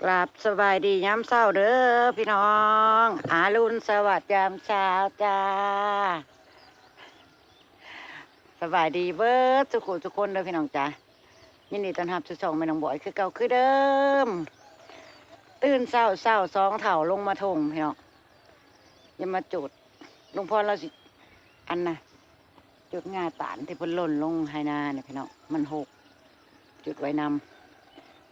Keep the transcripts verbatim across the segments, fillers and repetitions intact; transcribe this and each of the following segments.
กราบสบายดียามเช้าเด้อพี่น้อง อรุณสวัสดิ์ยามเช้าจ้า สบายดีเบิดทุกคนทุกคนเด้อพี่น้องจ้า ยินดีต้อนรับสู่ช่องแม่น้องบอยคือเก่าคือเดิม ตื่นเช้าเช้าสองเฒ่าลงมาถงพี่น้อง อย่ามาจุด ลุงพรเราสิ อันน่ะ จุดง่าตานที่เพิ่นหล่นลงไฮนาเนี่ยพี่น้อง มันหก จุดไว้นำ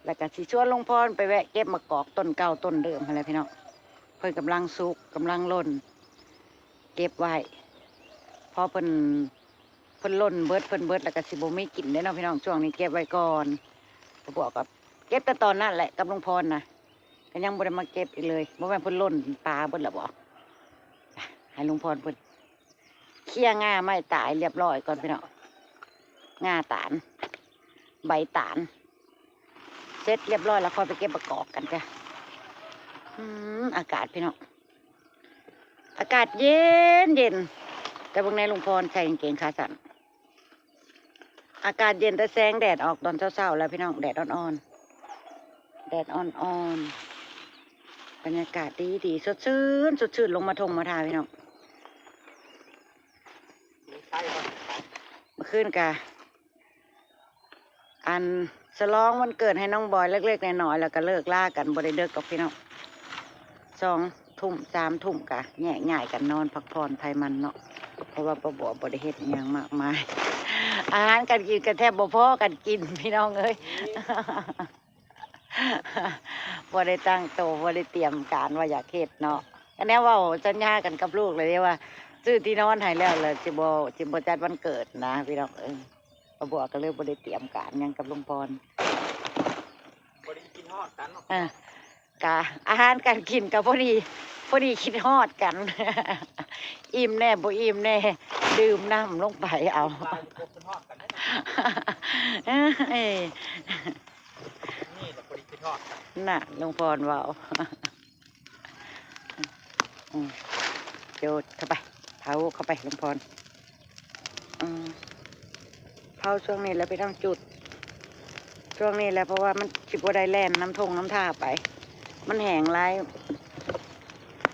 แล้วก็สิชวนลุงพรไปแวะเก็บมะกอกต้นเก่าต้นเดิมหั่นแหละพี่น้อง เพิ่นกำลังสุกกำลังหล่น เก็บไว้ พอเพิ่น เพิ่นหล่นเบิด เพิ่นเบิดแล้วก็สิบ่มีกินเด้เนาะพี่น้อง ช่วงนี้เก็บไว้ก่อน ก็บอกกับ เก็บแต่ตอนนั้นแหละกับลุงพรนะ ก็ยังบ่ได้มาเก็บอีกเลย บ่แม่นเพิ่นหล่นปลาเบิดแล้วบ่ ให้ลุงพรเพิ่นเคลียร์ง่าไม้ตายเรียบร้อยก่อนพี่น้อง ง่าตาน ใบตาน เสร็จเรียบร้อยแล้วค่อยไปเก็บมะกอกกันจ้ะ อืม อากาศพี่น้อง อากาศเย็นเย็น แต่เบิ่งในลุงพรใส่กางเกงขาสั้น อากาศเย็นแต่แสงแดดออกตอนเช้าๆแล้วพี่น้อง แดดอ่อนๆ แดดอ่อนๆ บรรยากาศดีดี สดชื่น สดชื่น ลงมาถงมาทาพี่น้อง เมื่อคืนกะ อันฉลองวันเกิดให้น้องบอยเล็กๆน้อยๆแล้วก็เลิกลากัน บ่ได้เดิกดอกพี่น้อง สองทุ่ม สามทุ่มกะแยกย้ายกันนอนพักผ่อนไผมันเนาะ เพราะว่าป้าบัวบ่ได้เฮ็ดอิหยังมากมาย อาหารการกินก็แทบบ่พอกันกินพี่น้องเอ้ย บ่ได้ตั้งโต บ่ได้เตรียมการว่าอยากเฮ็ดเนาะ อันนี้เว้าสัญญากันกับลูกเลยเด้ว่า ซื้อที่นอนให้แล้ว แล้วสิบ่ สิบ่จัดวันเกิดนะพี่น้องเอ้ย ป้าบัวก็เลยบ่ได้เตรียมการหยังกับลุงพร บ่ได้คิดฮอดกันเนาะ อ่ะ กะอาหารการกินก็พอดี พอดีคิดฮอดกัน อิ่มแน่บ่อิ่มแน่ ดื่มน้ำลงไปเอา คิดว่าบ่คิดฮอดกันเด้อ เอ้ย นี่แหละพอดีคิดฮอดกัน น่ะ ลุงพรเว้า อืม จุดเข้าไป เผาเข้าไปลุงพร อืม เผาช่วงนี้แหละพี่น้อง จุด ช่วงนี้แหละ เพราะว่ามันสิบ่ได้แล่นนำถงนำท่าไป มันแห้งหลาย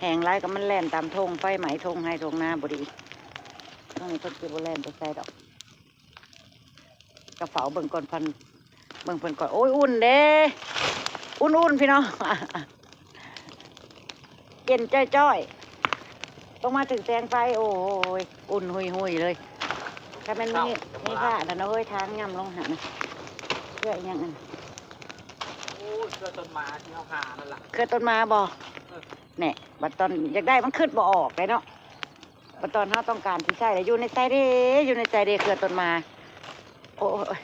แห้งหลายก็มันแล่นตามถง ไฟไหม้ถงไฮ่ถงนาบ่ดี ช่วงนี้เพิ่นสิบ่แล่นไปไสดอก กะเฝ้าเบิ่งก่อนพัน เบิ่งเพิ่นก่อน โอ้ย อุ่นเด้ อุ่นๆพี่น้อง เย็นจ้อยๆ ลงมาถึงแสงไฟ โอ้ย อุ่นหุยๆเลย ถ้ามันมี มีผ้าน่ะนะเฮ้ย ทางย่ำลงหั่นน่ะ เพื่ออิหยังอัน โอ้ย เพื่อต้นไม้ที่เฮาหานั่นล่ะ เพื่อต้นไม้บ่ เออ แหน่ บัดตอนอยากได้มันคิดบ่ออกเลยเนาะ บัดตอนเฮาต้องการสิใช้แล้ว อยู่ในไสเด้ อยู่ในไสเด้ เพื่อต้นไม้ โอ้ย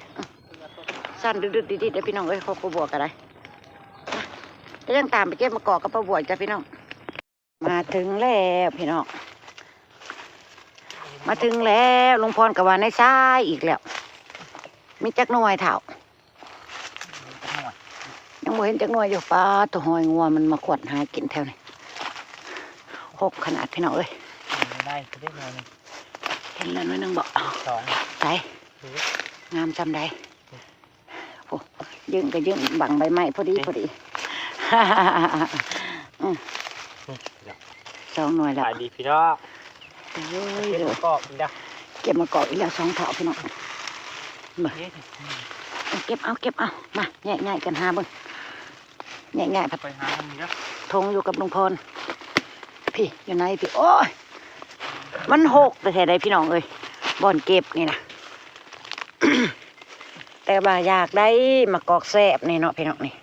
สั่นดึดๆดิดๆเด้อพี่น้องเอ้ย ขอป้าบัวก็ได้ ก็ยังตามไปเก็บมะกอกกับป้าบัวจ้ะพี่น้อง มาถึงแล้วพี่น้อง มาถึงแล้ว ลุงพรก็ว่าในทรายอีกแล้ว มีจักหน่วยเฒ่า ยังบ่เห็นจักหน่วยอยู่ ปาดโถ่ หอยงัวมันมาขวดหากินแถวนี้ หกขนาดพี่น้องเอ้ย ได้ก็ได้หน่อยหนึ่ง เห็นแล้วหน่วยหนึ่งบ่ สอง ใส ถือ งามส่ำใด โอ้ ยึงก็ยึงบังใบไม้พอดี นี่ พอดี อืม นี่ สองหน่วยแล้ว ขายดีพี่น้อง เฮ้ย เก็บมะกอกอีกแล้ว เก็บมะกอกอีกแล้ว สองเฒ่าพี่น้อง มา นี่ เอาเก็บเอา เก็บเอา มา แยกย้ายกันหาเบิ่ง แยกย้ายผัด ไปหาทางนี้เด้อ ถงอยู่กับลุงพร พี่ อยู่ไหนพี่ โอ้ย มันหกแท้ๆใดพี่น้องเอ้ย บ่อนเก็บนี่นะ แต่ว่าอยากได้มะกอกแซ่บนี่เนาะพี่น้องนี่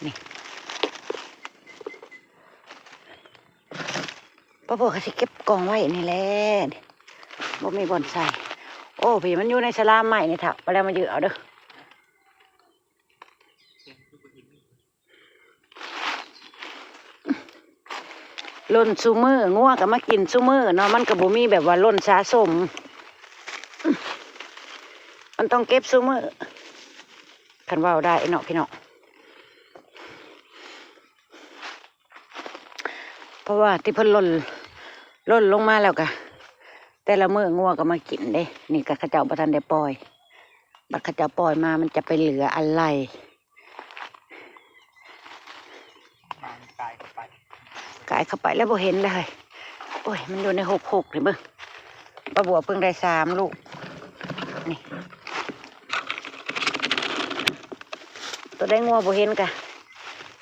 นี่ ป้าบัวก็สิเก็บกองไว้นี่แหละ บ่มีบ่อนใส่ โอ้ พี่ มันอยู่ในสลามไม้นี่เฒ่า ไปแล้วมายื้อเอาเด้อ หล่นซุมื้อ งัวก็มากินซุมื้อเนาะ มันก็บ่มีแบบว่าหล่นสะสม มันต้องเก็บซุมื้อ คันเว้าได้เนาะพี่น้อง เพราะว่าที่เพิ่นหล่น หล่นลงมาแล้วก็ แต่ละมื้องัวก็มากินเด้ นี่ก็เขาเจ้าบ่ทันได้ปล่อย บัดเขาเจ้าปล่อยมามันจะไปเหลืออะไร กายเข้าไปแล้วบ่เห็นเลย โอ้ย มันอยู่ในหกหกนี่เบิ่ง ป้าบัวเพิ่งได้สามลูก นี่ ตัวได้งัวบ่เห็นกะ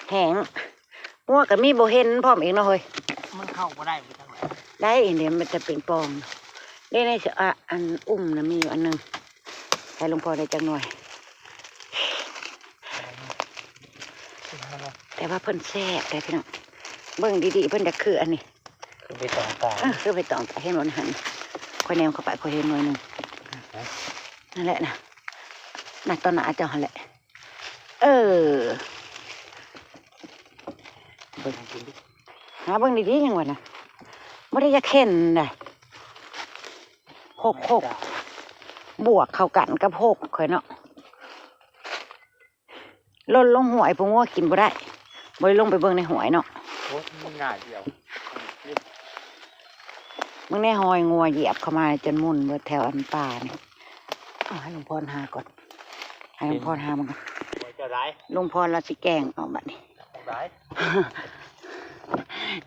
แหง งัวก็มีบ่เห็นพร้อมอีกเนาะเฮ้ย มันเข้าบ่ได้ไปทางไหน ได้เดี๋ยวมันจะเป็นปอง ได้ในอ่ะ อันอุ้มนะมีอยู่อันหนึ่ง ให้หลวงพ่อได้จักหน่อย แต่ว่าเพิ่นแซ่บได้พี่น้อง เบิ่งดีๆ เพิ่นจะคืออันนี้ คือไปตองตา เออ คือไปตองตา เห็นบ่หัน ข้อยแนมเข้าไป ข้อยเห็นหน่วยหนึ่ง ฮะ นั่นแหละนะ น่ะ ตอนหน้าเจ้าหั่นแหละ เออ เบิ่ง หาเบิ่งดีๆ ยังวะนะ บ่ได้อยากเห็นนะ หกหก บวกเข้ากันกับหกข้อยเนาะ หล่นลงห้วย ผู้งัวกินบ่ได้ บ่ได้ลงไปเบิ่งในห้วยเนาะ โอ้ย มันง่ายเดียว เบิ่งในห้อยงัวเหยียบเข้ามาจนมุ่นเบิดแถวอันป่านี่ เอาให้หลวงพ่อหาก่อน ให้หลวงพ่อหามันก่อน โอ้ย เจ้าหลาย หลวงพ่อเราสิแกล้งเอาบัดนี้ เจ้าหลาย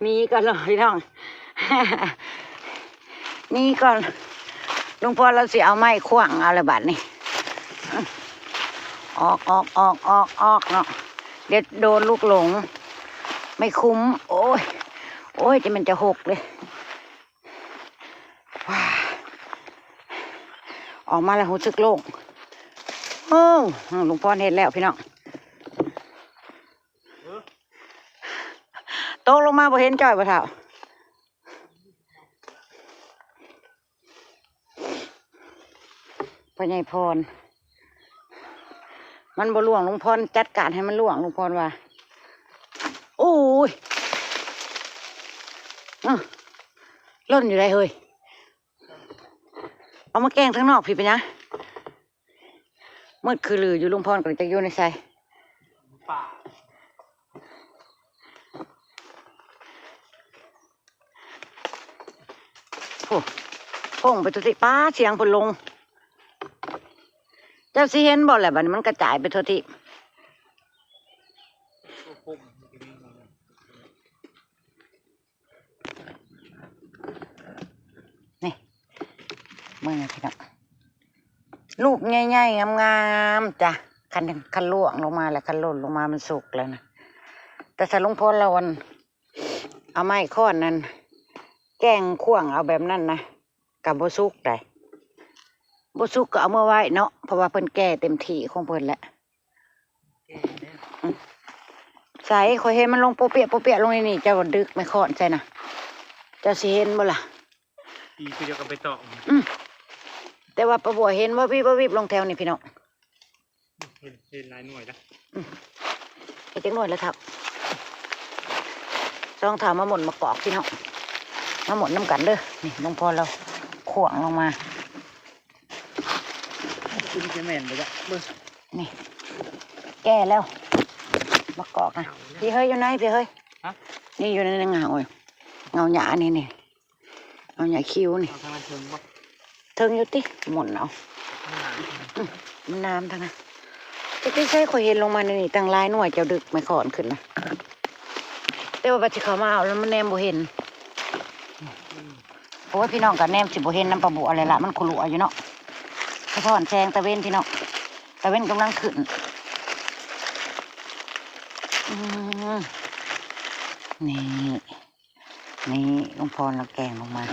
หนีก่อนเลยพี่น้อง หนีก่อน หลวงพ่อเราสิเอาไม้ขว้างเอาละบัดนี้ ออก ออก ออก ออก ออกเนาะ เดี๋ยวโดนลูกหลง ไม่คุ้ม โอ้ย โอ้ย จะมันจะหกเลย ว้า ออกมาแล้วรู้สึกโล่ง โอ้ หลวงพ่อเฮ็ดแล้วพี่น้อง ตกลงมาบ่เห็นจ้อยบ่เฒ่า พ่อใหญ่พร มันบ่ล่วง หลวงพ่อจัดการให้มันล่วง หลวงพ่อว่า โอ้ย เอ้อ หล่นอยู่ได้เฮ้ย เอามาแกล้งทางนอกพี่ไปนะ มืดคือลืออยู่ หลวงพ่อก็จะอยู่ในไส ป่า โอ้ โพ่งไปตัวที่ป้าเสียงเพิ่นลง เจ้าสิเห็นบ่แหละ บัดนี้มันกระจายไปทั่วที่ นี่ เบิ่งนะพี่น้อง ลูกใหญ่ๆ งามๆ จ้ะ คัน คันล่วงลงมาแล้ว คันหล่นลงมามันสุกแล้วนะ แต่ถ้าหลวงพ่อเราอัน เอาไม้ค้อนนั่น แกล้งขว้างเอาแบบนั้นนะ ก็บ่สุกได้ บ่สุกก็เอามาไว้เนาะ เพราะว่าเพิ่นแก่เต็มที่ของเพิ่นแล้ว ใส่ ข้อยเห็นมันลงโปะเปียะโปะเปียะลงในนี่ เจ้าดึกไม้ค้อนใส่นะ เจ้าสิเห็นบ่ล่ะ อีกคือเดียวกันไปต่อ อืม แต่ว่าป้าบัวเห็นว่าวิบว่าวิบลงแถวนี่พี่น้อง เห็น เห็นหลายหน่วยนะ อืม เห็นจักหน่วยแล้วเฒ่า สองเฒ่ามาหม่นมะกอกพี่น้อง มาหม่นนำกันเด้อ นี่หลวงพ่อเราขว้างลงมา กินจะแม่นบ่จ๊ะ เบิ่ง นี่ แก่แล้ว มะกอกนะ พี่เฮ้ยอยู่ไหนพี่เฮ้ย ฮะ นี่อยู่ในเงา เงาหญ้านี่นี่ เอาหญ้าคิ้วนี่ เอาทางนั้นเทิงบ่ เทิงอยู่ติ หม่นเอา มันหนาม อืม มันหนามทางนั้น จะไปใช้ข้อยเห็นลงมาในนี่ตั้งหลายหน่วย เจ้าดึกไม้ค้อนขึ้นนะ แต่ว่าบัดสิเข้ามาเอาแล้วมันแนมบ่เห็น โอ้ย พี่น้องก็แนมสิบ่เห็นนำป้าบัวเลยล่ะ มันขรุอยู่เนาะ สะท้อนแสงตะเว็นพี่น้อง ตะเว็นกำลังขึ้น อืม นี่ นี่หลวงพ่อเราแกล้งลงมา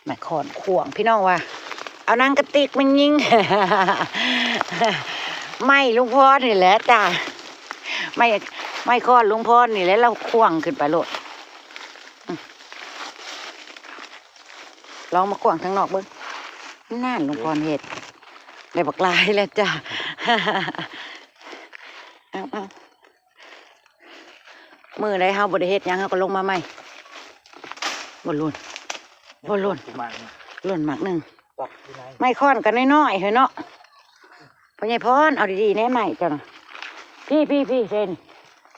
ไม้ค้อนขว้างพี่น้องว่า เอาหนังกะติกมายิง ไม้หลวงพ่อนี่แหละจ้ะ ไม้ ไม้ค้อนหลวงพ่อนี่แหละ เราขว้างขึ้นไปโลด อืม ลองมาขว้างทางนอกเบิ่ง นั่นหลวงพ่อเฮ็ด ได้บักหลายแล้วจ้ะ เอาเอา มื้อใดเฮาบ่ได้เฮ็ดหยัง เฮาก็ลงมาใหม่ บ่หล่น บ่หล่น สิมาเนี่ย หล่นหมากหนึ่ง ปักอยู่ไหน ไม้ค้อนก็น้อยๆ เฮ้ยเนาะ พ่อใหญ่พร เอาดีๆ แน่ไม้เจ้าน่ะ พี่ พี่ พี่ เซน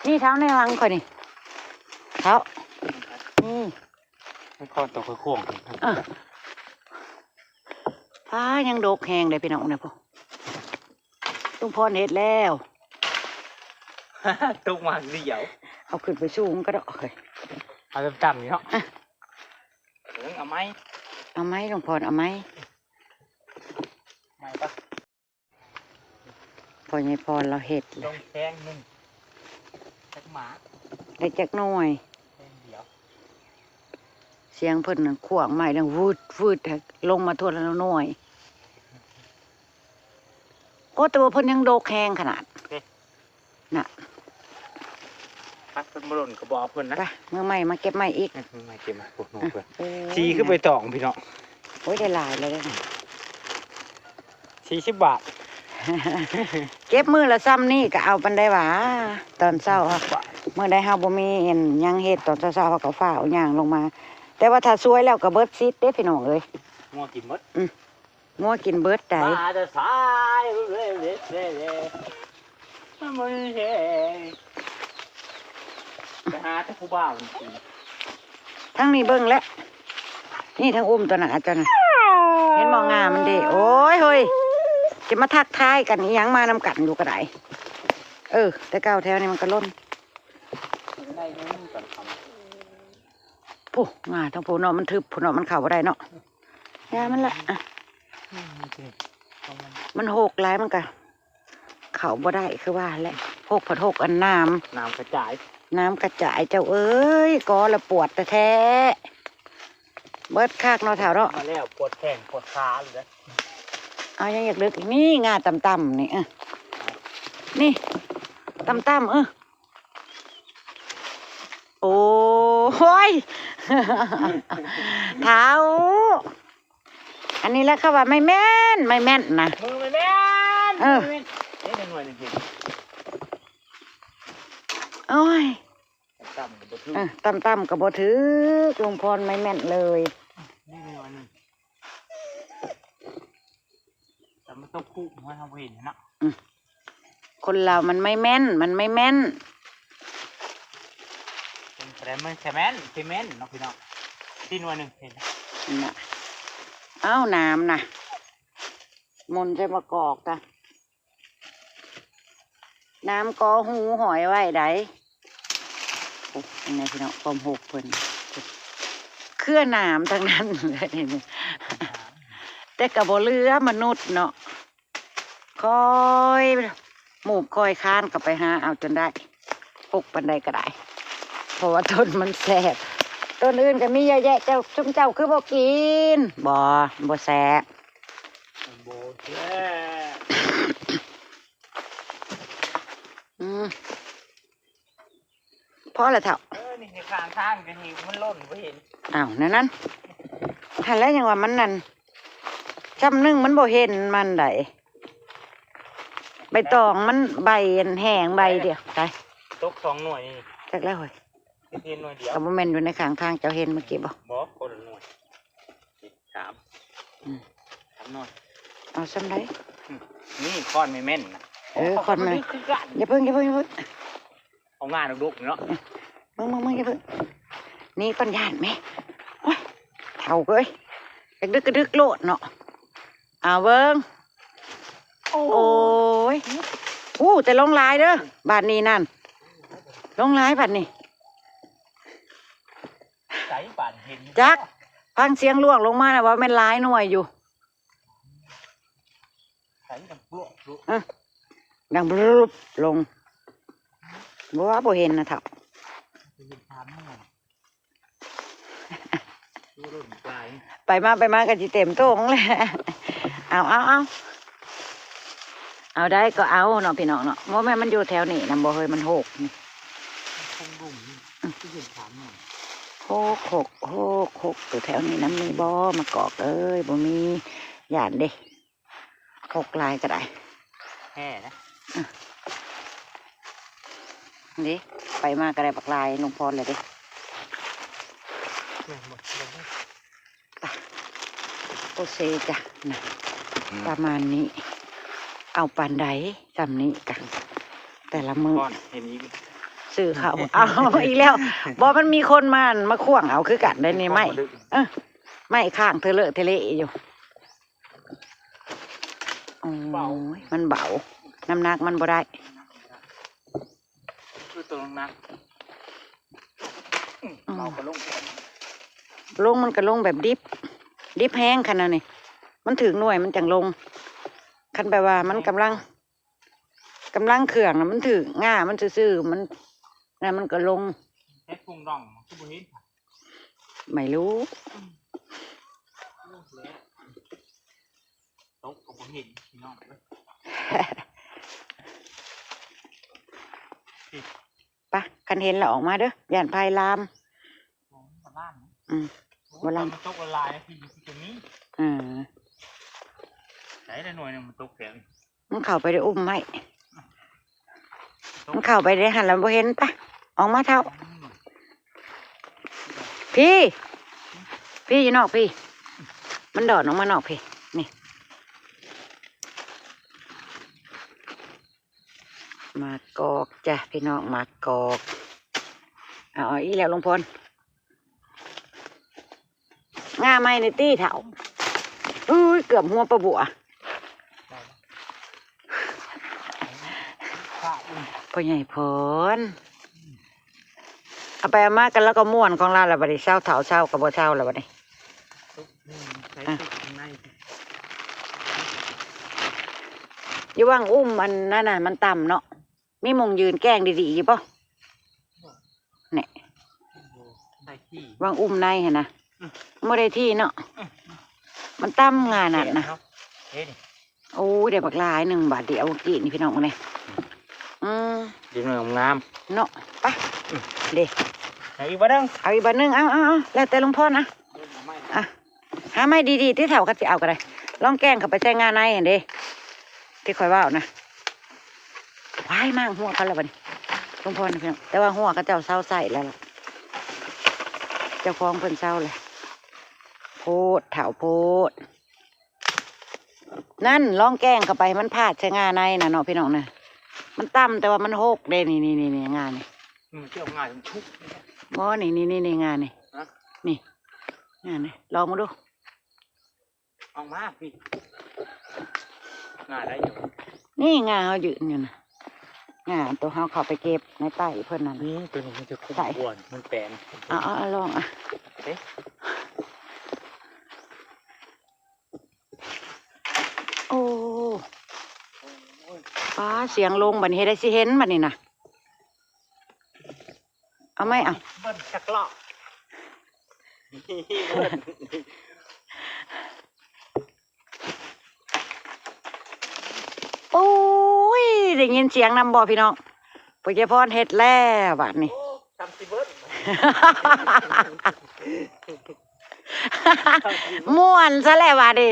นี่เท้าในหลังข่อยนี่ เท้า นี่ ไม้ค้อนตัวค่อยขว้าง อ่ะ ฟ้ายังดกแฮงเลยพี่น้องเนี่ยพ่อ ลุงพรเฮ็ดแล้ว ตกหมากเดียว เอาขึ้นไปสูงก็ได้เฮ้ย เอาต่ำๆนี่เนาะ อ่ะ เออ เอาไม้ เอาไม้ ลุงพร เอาไม้ ไม้ปะ พ่อใหญ่พรเราเฮ็ด ลงแข้งหนึ่ง จักหมา ได้จักหน่วย แข้งเดียว เสียงเพิ่นนั่นขว้างไม้ดังวืดวืด ลงมาทั่วละหน่วย โอ้ แต่ว่าเพิ่นยังโดกแฮงขนาด นี่ น่ะ พักเพิ่นบ่หล่นก็บ่เอาเพิ่นนะ ไป มื้อใหม่มาเก็บใหม่อีก อืม มื้อใหม่เก็บมา โอ้โห อ่ะ เพิ่น เออ สีคือใบตองพี่น้อง โอ้ย ได้หลายเลยเด้อ สี่สิบบาท เก็บมื้อละซ่ำนี่ก็เอาปานใดหวา ตอนเช้าเฮา มื้อใดเฮาบ่มีอันหยังเฮ็ด ตอนเช้าๆ เฮาก็ฟ้าวย่างลงมา แต่ว่าถ้าสวยแล้วก็เบิดสิทธิ์เด้พี่น้องเอ้ย งัวกินหมด อืม งัวกินเบิดใด มาแต่สาย เร่ๆๆๆ มันบ่มีแฮง ไปหาแต่ผู้บ่าวนี่กิน ทางนี้เบิ่งแล้ว นี่ทางอุ้มตัวน่ะ อาจารย์น่ะ เห็นบ่ งามันเด้ โอ้ย เฮ้ย จะมาทักทายกันอีหยัง มานำกันอยู่ก็ได้ เออ แต่เก่าแถวนี้มันก็ล้น ได้เงินก่อนครับ ผู้ งาทางผู้เนาะ มันทึบผู้เนาะ มันเข้าบ่ได้เนาะ ยามันละ อ่ะ อืม นี่สิ มันหกหลาย มันก็ เข้าบ่ได้คือว่าแหละ หกพันหก อันน้ำ น้ำกระจาย น้ำกระจาย เจ้าเอ้ย กอละปวดแท้ๆ เบิดคักเนาะเฒ่าเนาะ มาแล้ว ปวดแข้งปวดขาเลยนะ เอายังอยากลึกอีก นี่ งาต่ำๆ นี่ เออ นี่ ต่ำๆ เออ โอ้ย เฒ่า อันนี้แหละเขาว่าไม่แม่น ไม่แม่นนะ มือไม่แม่น เออ ไม่แม่น เอ๊ะ หน่วยหนึ่งสิ โอ้ย ต่ำๆก็บ่ถืก เออ ต่ำๆก็บ่ถืก ลุงพรไม่แม่นเลย นี่หน่วยหนึ่ง แต่มันต้องคู่หัวเราเห็นเนาะ อืม คนเรามันไม่แม่น มันไม่แม่น เป็นแปรมันแค่แม่น แค่แม่นเนาะพี่น้อง ที่หน่วยหนึ่งเห็นนะ น่ะ เอ้า น้ำน่ะ มนต์ใส่มะกอกจ้ะ น้ำก็หูหอยไว้ได โอ้ นี่ไงพี่น้อง ความหกเพิ่น เครือน้ำทั้งนั้นเลย แต่ก็บ่เหลือมนุษย์เนาะ คอยหมูบคอยคานก็ไปหาเอาจนได้ หกปานใดก็ได้ เพราะว่าต้นมันแซ่บ ต้นอื่นก็มีเยอะแยะ เจ้า ซุมเจ้าคือบ่กิน บ่ บ่แซ่บ บ่แซ่บ อืม พอละเฒ่า เออ นี่ข้างทางก็เห็นมันหล่นบ่เห็น อ้าว นั่นนั่น หันแล้วยังว่ามันนั่น ซ้ำหนึ่งมันบ่เห็นมันได ใบตองมันใบอันแห้งใบเดียว ไป ตกสองหน่วยนี่ จักแล้วเฮ้ย เห็นหน่วยเดียว ก็บ่แม่นอยู่ในข้างทางเจ้าเห็นเมื่อกี้บ่ บ่ คนละหน่วย สาม อืม สามหน่วย เอาซ้ำใด อืม นี่ค้อนไม่แม่นนะ เออ ค้อนไม่ คือกัน อย่าเพิ่ง อย่าเพิ่ง อย่าเพิ่ง เอางาดุกๆเนาะ มึง มึง มึง อย่าเพิ่ง นี่ก่อน ย่านแม่ โอ้ย เฒ่าเอ้ย กระดึกกระดึกโลดเนาะ เอาเบิ่ง โอ้ โอ้ย อู้ แต่ลงหลายเด้อ บาดนี้นั่น ลงหลายบาดนี้ ใส่บาดเห็น จัก ฟังเสียงล่วงลงมานะ ว่าแม่นหลายหน่วยอยู่ ใส่ดังปลวกปลวก อ่ะ ดังบลุบลง บ่ว่าบ่เห็นนะเฒ่า ไปเห็นทางนี่ ดูรุ่นปลาย ไปมาไปมาก็สิเต็มโตงแหละ เอา เอา เอา เอาได้ก็เอาเนาะพี่น้องเนาะ บ่แม่นมันอยู่แถวนี้นำบ่เฮ้ย มันหกนี่ คงดุ่มนี่ อืม ที่เห็นทางนี่ หก หก หก หก อยู่แถวนี้นำมีบ่ มะกอกเอ้ย บ่มี ย่านเด้ หกหลายก็ได้ แห่นะ อ่ะ นี่ ไปมาก็ได้บักหลาย ลุงพรเลยเด้ แม่นบ่ แม่นบ่ อ่ะ โอเคจ้ะ นะ อืม ประมาณนี้ เอาปานใด ส่ำนี้กัน แต่ละมื้อ ก่อน เห็นอีก ซื้อเขา เอาอีกแล้ว บ่ มันมีคนมา มาข่วงเอาคือกันได้นี่ ไม้ เออ ไม้ข้างเทอะเลอะเทะเลอยู่ โอ้ย เบา มันเบา น้ำหนักมันบ่ได้ คือตัวหนัก อืม เราก็ลงก่อน ลงมันก็ลงแบบดิบ ดิบแฮงขนาดนี้ มันถืกหน่วยมันจั่งลง คันแบบว่ามันกำลัง กำลังเครื่องน่ะ มันถืกง่ามันซื่อๆ มัน นั่นมันก็ลง เฮ็ดพุงน่องคือบ่เห็น ไม่รู้ ตกก็บ่เห็นพี่น้องเอ้ย ปะ คันเห็นแล้วออกมาเด้อ ย่านไผลาม ของบ้านนะ อืม โอ้ บ่ลาม มันตกละลายนะพี่ พี่ตรงนี้ อ่า ไหนละหน่วยหนึ่งมันตกแถวนี้ มันเข้าไปได้อุ้มไว้ มันเข้าไปได้หั่นแล้วบ่เห็น ปะ ออกมาเฒ่า พี่ พี่อยู่นอกพี่ มันดอนออกมานอกพี่ นี่ หมากกอกจ้ะพี่น้อง หมากกอก เอา เอาอีกแล้วลุงพล ง่าใหม่ในตี้เฒ่า อุ้ย เกือบหัวปลาบัว พ่อใหญ่พร เอาไปเอามากันแล้วก็ม่วนของเราแล้วบัดนี้ เซาเฒ่าเซาก็บ่เซาแล้วบัดนี้ อืม ใช้ อ่ะ ติดข้างใน อยู่วังอุ้มอันนั้นน่ะ มันต่ำเนาะ มีหม่องยืนแกล้งดีๆอยู่บ่ เนี่ย ได้ที่ วังอุ้มในหั่นนะ อืม บ่ได้ที่เนาะ อืม มันต่ำงานนั่นนะ เนาะ เอ้ย นี่ โอ้ย ได้บักหลายหนึ่งบาทเดียวกินนี่พี่น้องเนี่ย อืม ดีหน่วยงามๆ เนาะ ไป อืม เด้ เอาอีกบาทหนึ่ง เอาอีกบาทหนึ่ง เอา เอา เอา แล้วแต่ลุงพรนะ เอาไม้ อ่ะ หาไม้ดีๆ ที่เฒ่าเขาสิเอาก็ได้ ลองแกล้งเขาไปใส่งานในหั่นเด้ ที่ข่อยเว้านะ ว้าย มากหัวเขาแล้วบัดนี้ ลุงพรนะพี่น้อง แต่ว่าหัวเขาเจ้าเซาใส่แล้วล่ะ เจ้าของเพิ่นเซาเลย โพด เฒ่าโพด นั่น ลองแกล้งเข้าไป มันพาดใส่งาในน่ะเนาะพี่น้องนะ มันต่ำแต่ว่ามันหกเด้ นี่ นี่ นี่ นี่ งานี่ มันเที่ยวง่ายมันชุก บ่ นี่ นี่ นี่ นี่ งานี่ ฮะ นี่ งานี่ ลองมาดู เอามาพี่ งาได้อยู่ นี่งาเขายืนอยู่นะ งาตัวเขาเข้าไปเก็บในใต้เพิ่นนั่น นี่ตัวนี้มันจะคุ้ม ใส่ อ้วน มันแปลน เอา เอา เอา ลองอ่ะ เอ๊ะ โอ้ โอ้ย ฟ้าเสียงลงบัดนี้ เฮ็ดได้สิเห็นบัดนี้นะ เอาไหมอ่ะ เบิ้ลจักรอบ โอ้ย ได้ยินเสียงนำบ่พี่น้อง ปุญญพรเฮ็ดแล้วบัดนี้ โอ้ ทำสิเบิ้ล ม่วนซะแล้วบัดนี้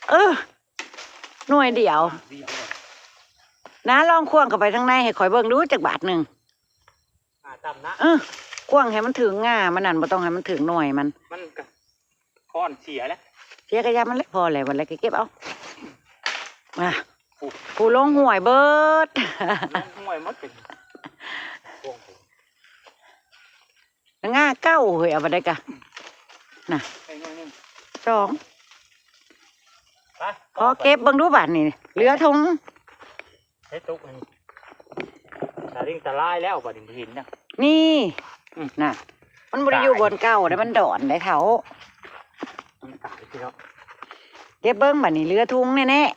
เออ หน่วยเดียว นะ ลองขว้างเข้าไปทางในให้ข่อยเบิ่งดูจักบาทหนึ่ง อ่า ต่ำนะ เออ ขว้างให้มันถึงงามันนั่น บ่ต้องให้มันถึงหน่วยมัน มันก็ ค้อนเสียแล้ว เสียกะยามันแล้ว พอแล้ว วันแล้วก็เก็บเอา อ่ะ ผู้ ผู้ลงห้วยเบิด ลงห้วยหมดเป็น งาเก้าเฮ้ย เอาไปได้กะ น่ะ ไปหน่อยหนึ่ง สอง ไป ขอเก็บเบิ่งดูบาดนี่ เหลือถุง เฮ้ย ตุ๊กนี่ ตาลิงตาลายแล้วบัดนี้บ่เห็นนะ นี่ อืม น่ะ มันบ่ได้อยู่บ่อนเก่าเด้ มันดอนได้เฒ่า มันตายพี่น้อง เก็บเบิ่งบัดนี้ เหลือถุงแน่ๆ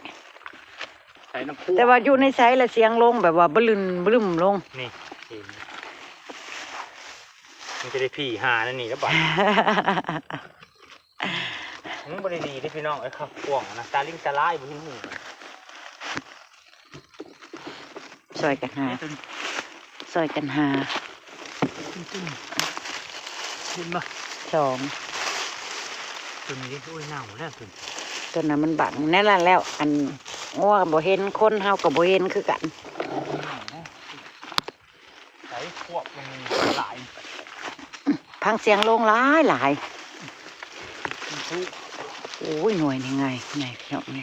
ใส่น้ำพุ แต่ว่าอยู่ในไซละเสียงลงแบบว่าบลึนบลึมลง นี่ เห็น มันจะได้ผีหานั่นนี่แล้วบัด มันบ่ได้ดีเด้พี่น้อง ไอ้ข้าวกล่องนะ ตาลิงตาลายบ่เห็นหู ช่วยกันหา นี่ต้น ช่วยกันหา ต้น เห็นบ่ สอง ต้นนี้ โอ้ย เน่าแล้วต้น ต้นนั้นมันบัง นั่นแหละแล้ว อัน งัวก็บ่เห็น คนเฮาก็บ่เห็นคือกัน เน่าแล้ว ใส่พวกมันหลาย พังเสียงลงหลายหลาย มันทุก โอ้ย หน่วยนี่ไง ไงพี่น้องไง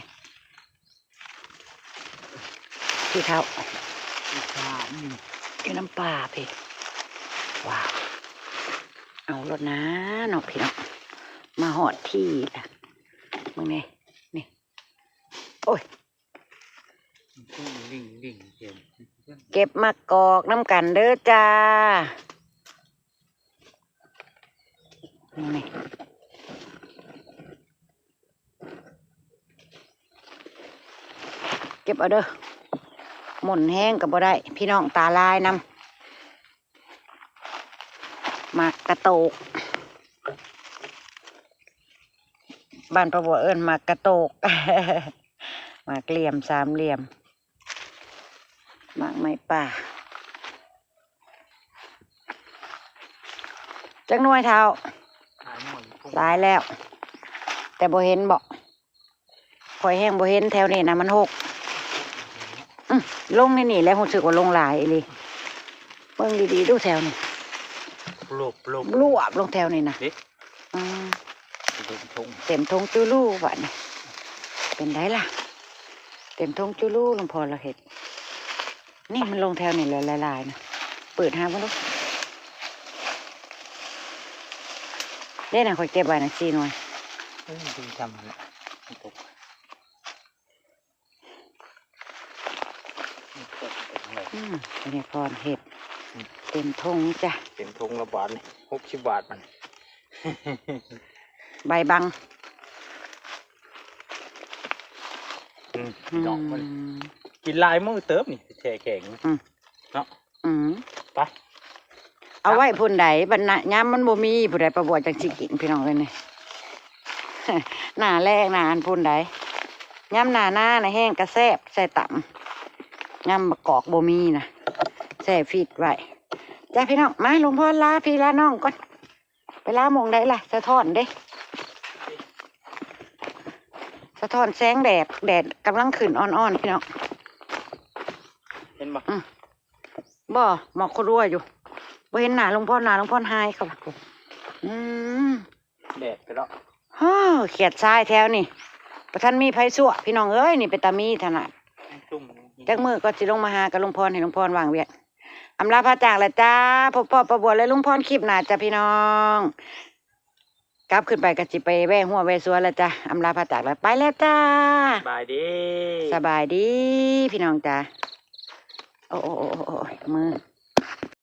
พี่เฒ่า อีกสามหนึ่ง อยู่น้ำปลาพี่ ว้าว เอารถนะเนาะพี่เนาะ มาฮอดที่ละ มึงนี่ นี่ โอ้ย ลิงลิงเห็น เก็บมากอกน้ำกันเด้อจ้า นี่ เก็บเอาเด้อ หม่นแฮงก็บ่ได้ พี่น้องตาลายนำ หมากกะโตก บ้านป้าบัวเอิ้นหมากกะโตก หมากเหลี่ยมสามเหลี่ยม หมากไม้ป่า จักหน่วยเฒ่า หลายหน่วย หลายแล้ว แต่บ่เห็นบ่ ข่อยแฮงบ่เห็นแถวนี้นะ มันหก อื้อ ลงในนี่แหละ รู้สึกว่าลงหลายอีหลี เบิ่งดีๆ ดูแถวนี้ ปลุบปลุบ ลวบลงแถวนี้นะ เอ๊ะ อืม เต็มถุง เต็มถุงจูรูบาดนี้ เป็นไดล่ะ เต็มถุงจูรู หลวงพ่อเราเฮ็ด นี่มันลงแถวนี้แหละหลายๆนะ เปิดหาบ่ลูก เด้น่ะ ข่อยเก็บไว้น่ะ สี่หน่วย เอ้ย ดีจำหั่นแหละ มันตก มันตกไปทางไหน อืม อันนี้พรเฮ็ด อืม เต็มถุงจ้ะ เต็มถุงละบาทนี่ หกสิบบาทมัน ใบบัง อืม อืม ดอกมัน กินหลายมื้อเติบนี่ แช่แข็ง อืม เนาะ อืม ไป เอาไว้พุ้นใด บัดนะ ยามมันบ่มีพุ้นใด ป้าบัวจั่งสิกิน พี่น้องเอ้ยนี่ หน้าแล้งหน้าอันพุ้นใด ยามหน้านาน่ะแฮงกะแซ่บ ใส่ตำ ยามมะกอกบ่มีนะ แช่ฟรีซไว้ จ้ะพี่น้อง มา หลวงพ่อลาพี่ลาน้องก่อน ไปลาหม่องใดล่ะ สะท้อนเด้ สะท้อนแสงแดด แดดกำลังขึ้นอ่อนๆ พี่น้อง เห็นบ่ อืม บ่ หมอกคุรัวอยู่ บ่เห็นหน้าหลวงพ่อ หน้าหลวงพ่อหายเข้าไป อืม แดดไปแล้ว ฮ้อ เขียดทรายแถวนี่ บ่ทันมีไผซั่ว พี่น้องเอ้ย นี่เป็นตามีถนัด จุ่ม จักมื้อก็สิลงมาหากับหลวงพ่อ ให้หลวงพ่อว่างเวียก อำลาพระจากแล้วจ้า พบพ้อป้าบัวและลุงพรคลิปหน้าจ้ะพี่น้อง กลับขึ้นไปก็สิไปแวะหัวแวะสวนแล้วจ้ะ อำลาพระจากแล้ว ไปแล้วจ้า สบายดี สบายดี พี่น้องจ้า โอ้ โอ้ โอ้ โอ้ โอ้ มือ